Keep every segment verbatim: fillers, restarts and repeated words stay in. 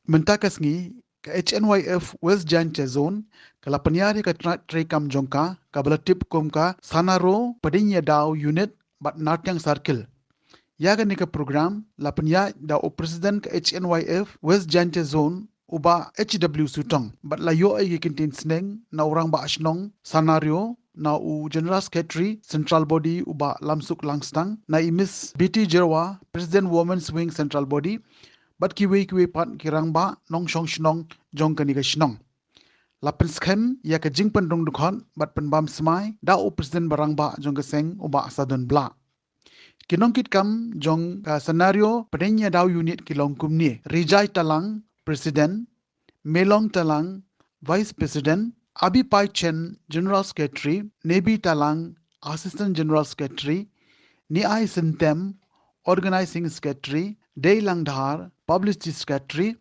Mynta ka sngi, ka H N Y F West Jaintia Zone ka la pynïar ïa ka tnat treikam jong ka, kaba la tip kum ka Sanaro Pdeng Ïadaw Unit bad Nartiang Circle. Ïa kane ka program la pynïaid da u President ka H N Y F West Jaintia Zone, u Bah H W Sutong, bad la ïoh ïa ki kyntien sneng na u Rangbah Shnong Sanaro, na u General Secretary Central Body u Bah Lamsuk Langstang, na i Miss B T Jyrwa, President Women's Wing Central Body, bad kiwei kiwei pat ki rangbah nongshong shnong jong kane ka shnong. La pynskhem ïa ka jingpynrung dkhot bad pynbam smai da u President ba rangbah jong ka seng u Bah Sadon Blah. Ki nongkitkam jong ka Sanaro Pdeng Ïadaw Unit ki long kumne: Rijai Talang, President; Melong Talang, Vice President; Abipai Chen, General Secretary; Nebi Talang, Assistant General Secretary; Niai Syntem, Organizing Secretary; Dei Langdhar, Publicity Secretary,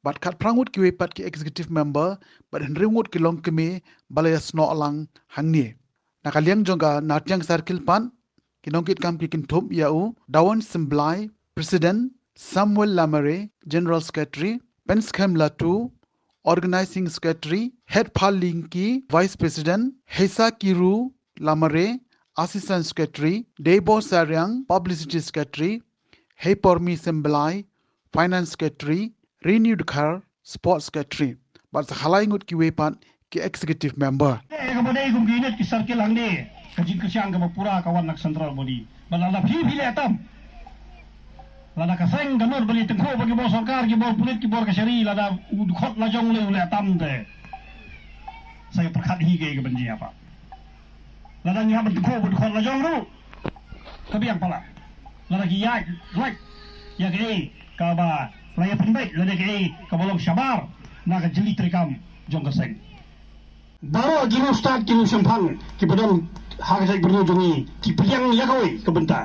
bad khatphra ngut kiwei pat ki Executive Member, bad hynriew ngut ki longkmie ba la ïasnoh lang hangne. Na ka liang jong ka Nartiang Circle pat, ki nongkitkam ki kynthup ïa u Dawan Symblai, President; Samuel Lamare, General Secretary; Penskhem Latu, Organizing Secretary; Hetpha Lyngkhi, Vice President; Heisa Kiru Lamare, Assistant Secretary; Deibo Sariang, Publicity Secretary; Heipormi Symblai, Finance Secretary; Renew Dkhar, Sports Secretary, bad sa khalai ngut kiwei pat ki Executive Member. Eh, kaba dei kum ki unit ki circle hangne, ka jingkyrshan kaba pura ka wan na ka Central Body. Bad lada phi phi leh tam, lada ka seng ka nud ban ïatyngkhuh bad ki bor sorkar, ki bor pulit, ki bor kashari, lada u dkhot la jong lei u leh tam te, sa ïa pyrkhat hi kaei kaban jia pat. Lada ngi hap ban tyngkhuh bad dkhot la jong ruh, ka biang palat. Lada ki ïaid lait ïa kaei kaba la ïa pynbeit, lada kaei kaba long shabar na ka jingïatreilang jong ka seng. Baroh ki riewstad, ki riewshemphang kiba don ha ka jaitbynriew jong ngi ki pdiang ïa kawei ka bynta.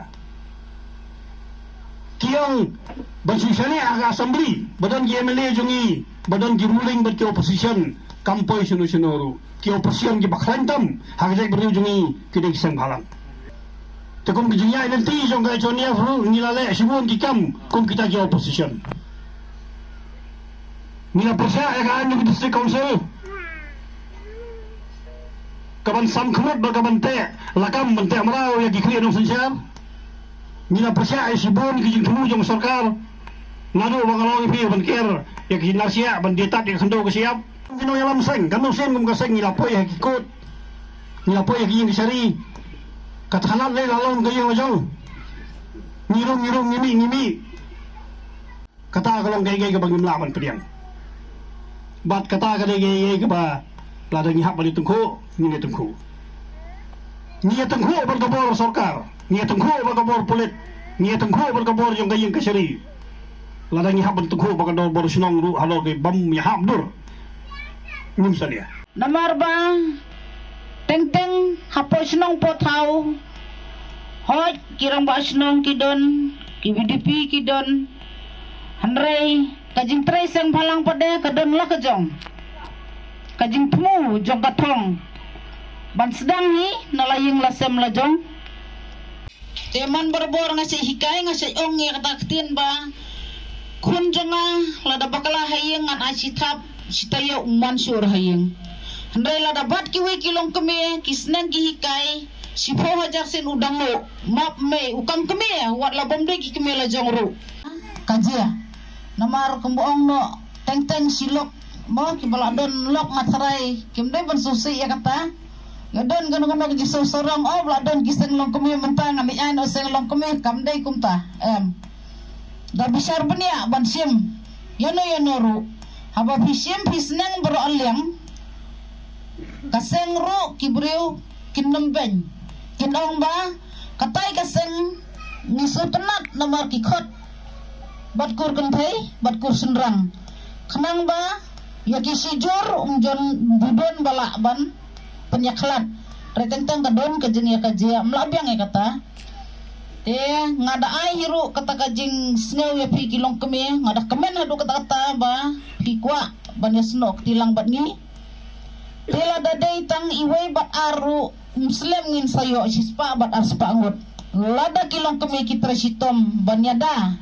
Ki ong ban shu shaniah ha ka assembly ba don ki M L A jong ngi, ba don ki ruling bad ki opposition, kam poi shano shano ruh. Ki opposition kiba khlaiñ tam ha ka jaitbynriew jong ngi ki dei ki seng bhalang. Te kum ka jingïaid lynti jong ka H N Y F ruh ngi la leh shibun ki kam kum kita ki opposition. Ngi la pyrshah ïa ka aiñ jong ka District Council, kaban sam khmut bad kaban teh lakam, ban teh mraw ïa ki khlieh nongsynshar. Ngi la pyrshah ïa shibun ki jingthmu jong sorkar. Naduh ba nga la ong ïa phi ban ker ïa ki nar shiah, ban die tad ïa ka khyndew ka shyiap. Ki nongïalam seng, ka nongshun kum ka seng, ngi la poi ha ki kot, ngi la poi ha ki ïing kashari. Ka thanat lei la long ka ïing la jong. Ngi rung, ngi rung, ngi mih, ngi mih. Kata ka long kaei kaei kaba ngim lah ban pdiang. Bad kata ka dei kaei kaei kaba lada ngi hap ban ïatyngkhuh, ngin ïatyngkhuh. Ngi ïatyngkhuh bad ka bor sorkar, ngi ïatyngkhuh bad ka bor pulit, ngi ïatyngkhuh bad ka bor jong ka ïing kashari. Lada ngi hap ban tyngkhuh bad ka bor shnong ruh halor ki bym ïahap dur, ngim salia. Namar ba teng teng hapoh shnong Phuthau, hooid ki rangbah shnong ki don, ki V D P ki don, hynrei ka jingtrei seng bhalang pat de ka don la ka jong, ka jingthmu jong ka thong ban sdang hi na la ïing la sem la jong. Te man barabor nga sa hikai, nga sa ong ïa kata ka ktien ba khun jong nga lada bakla ha ïing ngan ai shi thap shi taïew, man shuh ha ïing. Hynrei lada bat kiwei ki longkmie ki sneng ki hikai, shiphew hajar sien u dang nguh, map mei u kam kmie, wat la bym dei ki kmie la jong ruh. Ka jia. Namar kumba ong noh, teng teng shi lok, mo, kiba la don lok nga tharai kim dei ban sngewsih ïa kata. Nga don kano kano ka jingsngewsarong, oh, ba la don ki seng longkmie mynta, nga mih ai noh seng longkmie, kam dei kumta. Em. Da bishar bniah ban shim ïano ïano ruh. Haba phi shim phi sneng baroh liang, ka seng ruh ki briew kin nembeng, kin ong ba katai ka seng ngi sngewtynnat namar ki khot bad kur kynthei bad kur shynrang. Khnang ba ïa ki shijur um jon, um don ba lah ban pynïakhlad. Hynrei teng teng ka don ka jingïakajia, ym lah biang ïa kata. Te nga da ai hi ruh kata ka jingsngew ïa phi ki longkmie, nga da kmen haduh katta katta ba phi kwah ban ïasnoh kti lang bad ngi. Te lada dei tang iwei bad ar ruh, ym slem, ngin sa ïoh shispah bad arspah ngut. Lada ki longkmie ki trei shitom ban ïada